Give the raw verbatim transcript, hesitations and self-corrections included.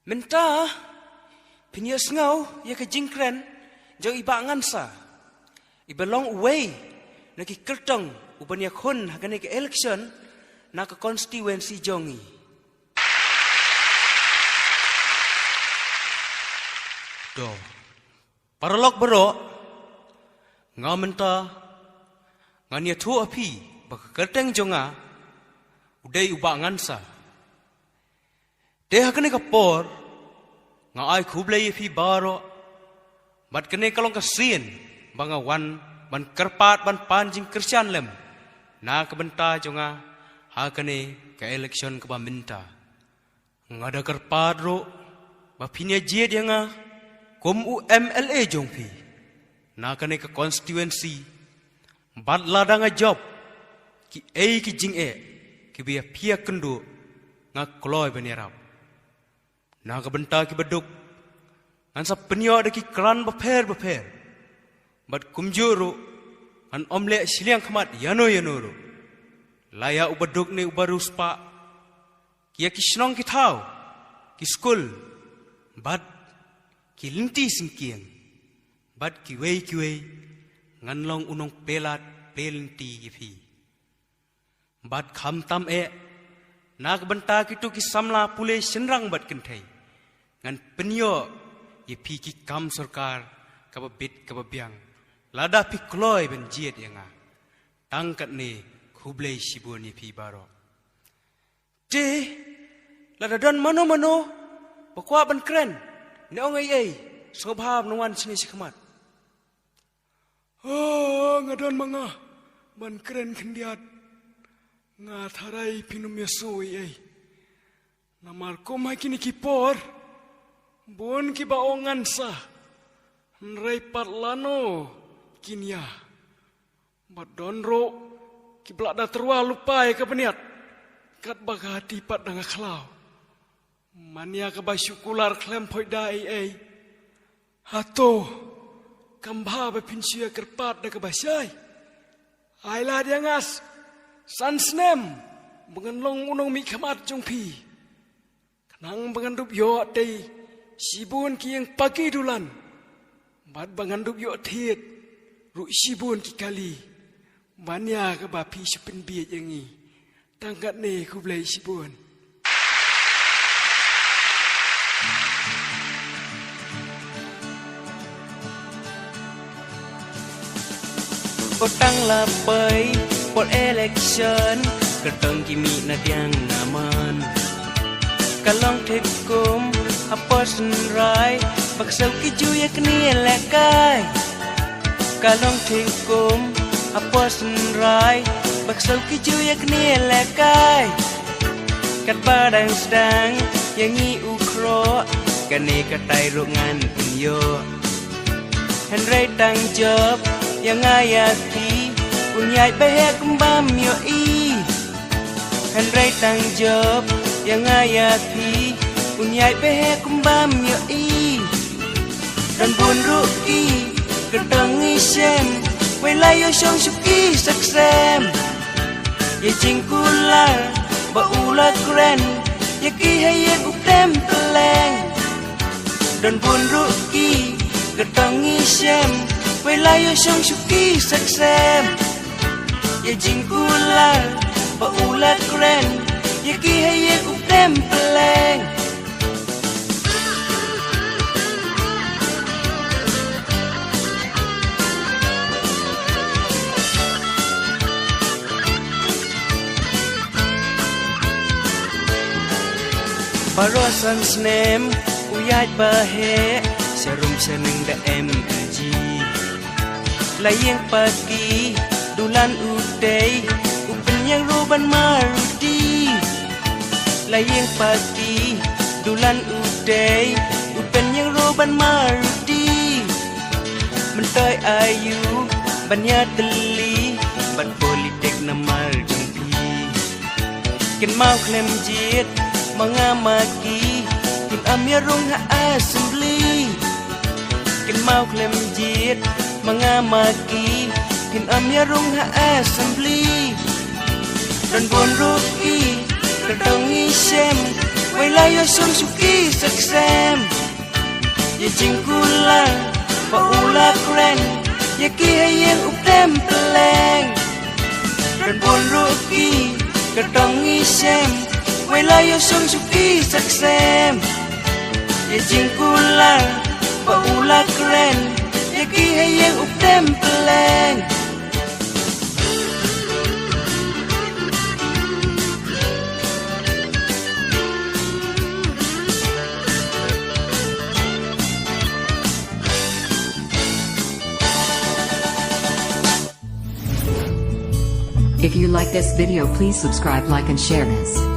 Mynta phin ïa sngew ïa ka jingkren jong i Bah Ngansa, i ba long uwei na ki kyrtong u ban ïakhun ha kane ka election na ka constituency jong i. To, paralok baroh, nga mynta ngan ïathuh ha phi ba ka kyrteng jong nga u dei u Bah Ngansa. Te ha kane ka por nga ai khublei ïa phi baroh. Bad kane ka long ka sien ba nga wan ban kyrpad ban pan jingkyrshan lem na ka bynta jong nga ha kane ka election kaba mynta. Nga da kyrpad ruh ba phin ïa jied ïa nga kum u M L A jong phi na kane ka constituency. Bad lada nga jop kiei ki jingeh kiba ïa phi ïa kynduh, nga kloi ban ïarap. Na ka bynta kiba duk ngan sa pynïoh da ki kran bapher bapher. Bad kumjuh ruh ngan ym leh shiliang khmat ïano ïano ruh. La ïa uba duk ne uba riewspah, ki ïa ki shnong ki thaw, ki skul, bad ki lynti syngkien, bad kiwei kiwei, ngan long u nongplie lad plie lynti ïa phi. Bad khamtam eh na ka bynta kito ki samla pule shynrang bad kynthei, ngan pynïoh ïa phi ki kam sorkar kaba bit kaba biang lada phi kloi ban jied ïa nga. Tang katne, khublei shibun ïa phi baroh. Te lada don mano mano ba kwah ban kren ne ong ei ei, sngewbha ban wan shane shakhmat. Oh, nga don ma nga ban kren khyndiat. Nga tharai phin ym ïasngewthuh ei ei. Namar kum ha kine ki por, bun kiba ong Ngansa, hynrei pat lano kin ïa. Bad don ruh kiba la da tyrwa lypa ïa ka bniat, katba ka hati pat dang khlaw. Mania kaba shu kular khlem phoit da ei ei. Hato kam bha ba phin shu ïa kyrpad da kaba shai? Ai lad ïa nga san snem ba ngan long u nongmihkhmat jong phi. Khnang ba ngan dup ïoh tei shibun ki ïing paki dulan, bad ba ngan dup ïoh thied ruh shibun ki kali. Mania kaba phi shu pynbiej ïa ngi. Tang katne, khublei shibun. Potang la poi por election, kyrtong ki mih na diang na man. Ka long thik kum ha por synrai, bad shu ki ju ïa kine lehkai. Ka long thik kum ha por synrai, bad shu ki ju ïa kine lehkai. Katba dang sdang ïa ngi u khroh, kane katai ruh ngan ym ïoh. Hynrei tang jop ïa nga ïa phi, un ïaid bha heh kum bam ïohi. Hynrei tang jop ïa nga ïa phi, un ïaid bha heh kum bam ïohi. Don bun ruh ki kyrtong ngi shem, wei la ïoh shong shuki sa ksem. Ïa jingkular ba u la kren, ïa ki ha ïing u tem pylleng. Don bun ruh ki kyrtong ngi shem, wei la ïoh shong shuki sa ksem. Ïa jingkular ba u la kren, ïa ki ha ïing u tem pylleng. Baroh san snem u ïaid bha heh, sharum shaneng da M L G. La ïing paki dulan u tei, u pynïeng ruh ban Maruti. La ïing paki dulan u tei, u pynïeng ruh ban Maruti. Myntoi aïu ban ïatylli bad politik namar jong phi. Kynmaw khlem jied ma nga ma ki, phin ym ïarung ha assembly. Kynmaw khlem jied ma nga ma ki, phin ym ïarung ha assembly. Don bun ruh ki kyrtong ngi shem, Wei la ïoh sum shuki sa ksem. Ïa jingkular ba u la kren ïa ki ha ïing u khlem pylleng. Kren bun ruh ki ka dong ngi shem. Wei la ïoh sum shuki sa ksem. Ïa jingkular ba u la kren ïa ki ha ïing u khlem pylleng. If you like this video, please subscribe, like and share this.